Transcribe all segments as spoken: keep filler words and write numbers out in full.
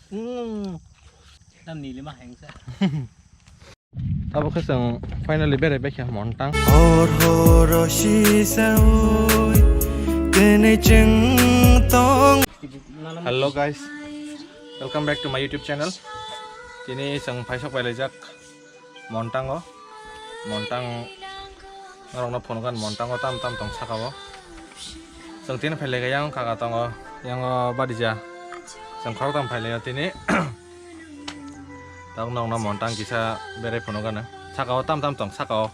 Hmm. Tam nili ma hengsa. Abo khe chwng finally berai baikha Montang. Hor hor sisaui tene cheng tong. Hello guys, welcome back to my YouTube channel. Tini chwng phaisok pailaijak Montango. Montang norokno phunukha Montango tam tam tong sakao. Chwng tini phailai kha yang kaka tongo, yango badija. Chwng khoroktham phailaio tini. Tabuk nokno Montang kisa berai phunukha no. Sakao tam tam tong sakao.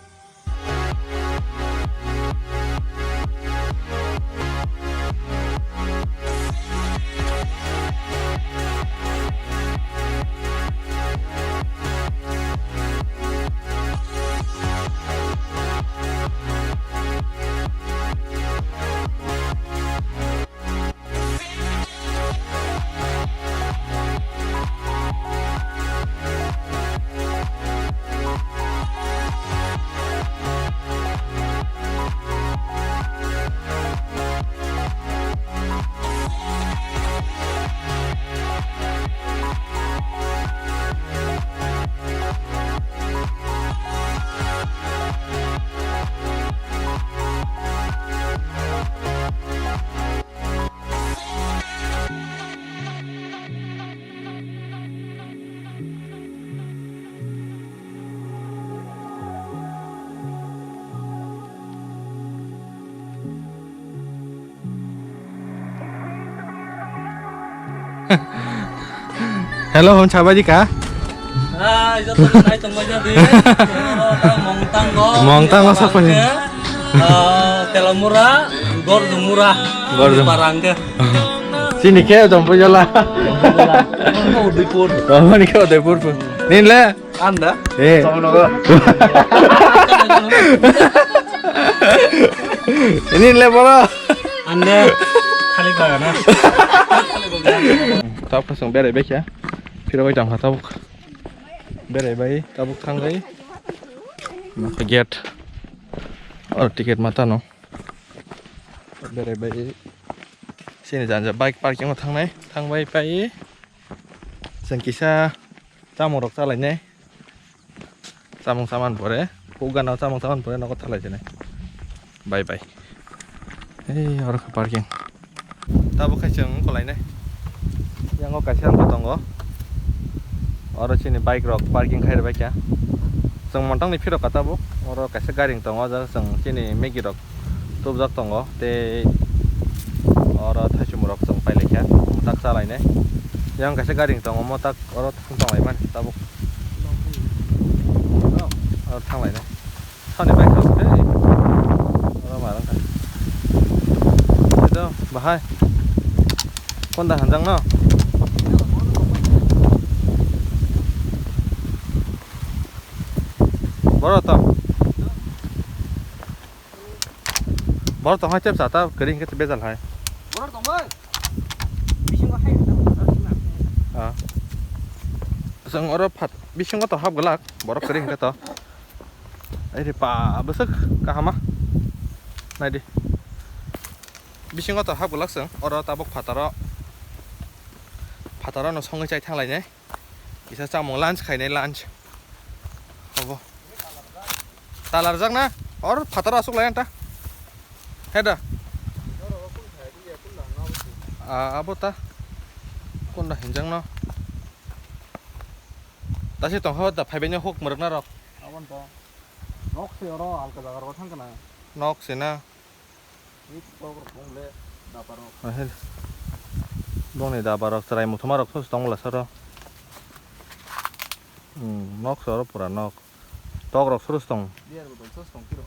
Hello, hwn sabai di ka? Ah, joto nai tongbai jadi. Mongtang go. Mongtang go sapai. Ah, Telamura, Gorjumura. Gorjum. Parang ke. Sini ke Jompujola. Udaipur. Oh, ni ke Udaipur pun. Nin le? Anda? Eh. Ini le boro. Anda. Khalik bagana. Tabuk kasong berai baikha. Phiro bai tangkha tabuk. Berai bai tabuk thangbai. Nokha gate. Or ticket mata no. Berai bai. Sini janja bike parking o thangnai. Thangbai pai. Chwng kisa chamung rok chalainai. Chamung saman pore, huk gana chamung saman pore nogo thalai sinai. Bye bye. Ei, oro khe parking. Tabuk khe chwng wngkolainai. Yango kaisa wngkha tongo. Oro chini bike rok parking khai rwbaikha. Chwng Montang ni phirok ka tabuk. Oro kaisa gari wng tongo, o jaga chwng chini Maggie rok tubjak tongo, tei oro thaichum rok chwng pailaikha, mwtak chalainai. Yang kaisa gari wng tongo, mwtak oro thang tonglaimani tabuk. Oro thanglainai. Sani bike rok tei oro ma rwngkha. Edo bahai. Konda hanjak no? Boro to. Borok tong hai chep cha ta, kwrwi hwnkhe bejal hai. Borok tong bai. Bisingo hai. Ah. Chwng oro phat, bisingo to hap glak, borok kwrwi hwnkhe to. Ai re pa, bwswk kahama. Nai di. Bisingo to hap glak chwng, oro tabuk phataro. Phataro no songwi chai thang lainai. Kisa chamung lunch khainai, lunch. Obo. Talarjak na? Or phataro aswk lai anta. Heda. Ah, abo ta. Kunda hinjang no. Tasi tong ho da phaibai no huk mwrwk na rok. Abon to. Nok se oro alka jaga ro thang kana. Nok se na. Ahel. Bongni daba rok chwrai muthuma rok sosi tong bwla soro. Hmm, nok soro pura nok. Tok rok sosi tong. Beer bottle sosi tong kiro.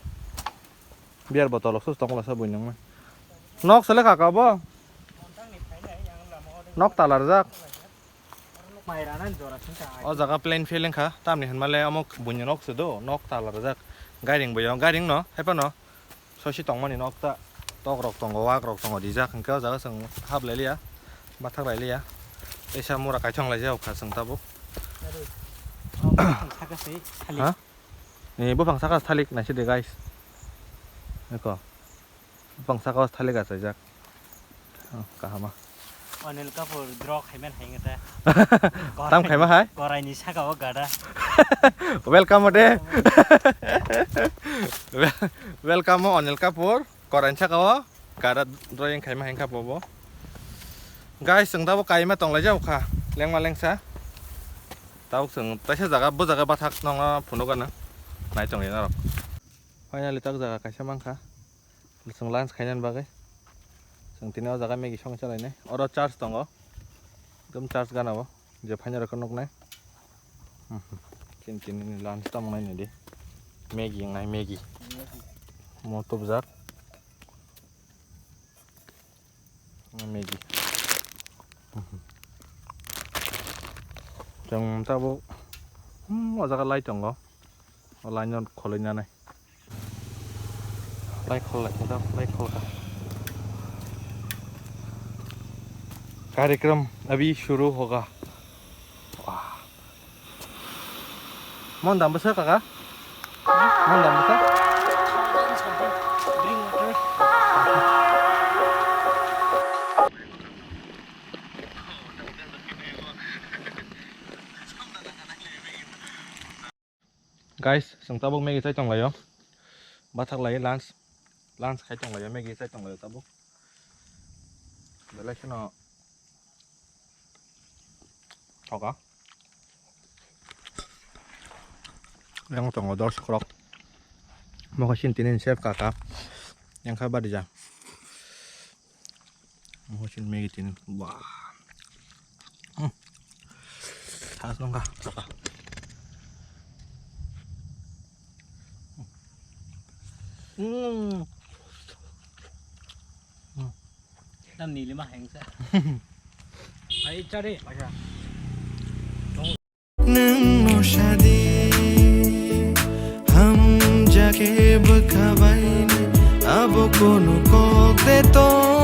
Beer bottle rok sosi tong bwla sa buinong. Nok sele kaka bo. Nok talarjak. O jaga plain field wngkha, tamni hwnmale omo buini nok se do, nok tala rwjak. Gairing bo yong, gairing no, hai phano sosi tongmani nok ta. Tok rok tongo, wak rok tongo, rijak, hwnkhe o jaga chwng hap lai liya, bathak lai liya. Teisa mura kaithong lai jak kha chwng tabuk. Ha? Ni buphang saka thalik naisidi guys. Eko. Buphang saka o thalik achaijak. Oh, kahama. Anil Kapoor draw khaiman hai ngata. Tam khaima hai? Korai ni saka o gada. Welcome o de. Wel-, welcome o Anil Kapoor. Korai ni saka o gada drawing khaima hai kha bobo. Guys, chwng tabuk kaima tonglaijak kha. Lengma lengsa. Tabuk chwng taisa jaga, bo jaga bathak nongna phunukgana. Nai tongwi norok. Finally tak jaga kaisa mankha. Chwng lunch khainani bagwi. Chwng tini o jaga Maggie songwi chalainai. Oro charge tongo. Ekdom charge gana o. Je phaina rokhe nuknai. Chini tini ni lunch tamo nai naidi. Maggie wngnai Maggie. Mo tubjak. Maggie. Chwng tabuk, hmm, o jaga light tongo. O line no khwlwi nanai. Light khol lai, light khol ka. Karyakram abhi shuru hoga. Wah. Mon dam bwsa kaka? Mon dam bwsa? Drink water. Guys, chwng tabuk Maggie chai tonglaio. Bathak lai lunch. Lunch khai tonglaio, Maggie chai tonglaio tabuk. Belai kheno thoka. Yang tongo dos krok. Mokhe sin tinin chef kaka. Yang kha badija. Mokhe sin Maggie tinin. Wah. Hmm. Thas nongkha. Thoka. Hmm. Hmm. Tam nili ma hengsa. Ai chare. Nwng no shadi, hum jake bwkha baini, abo kono kok de to.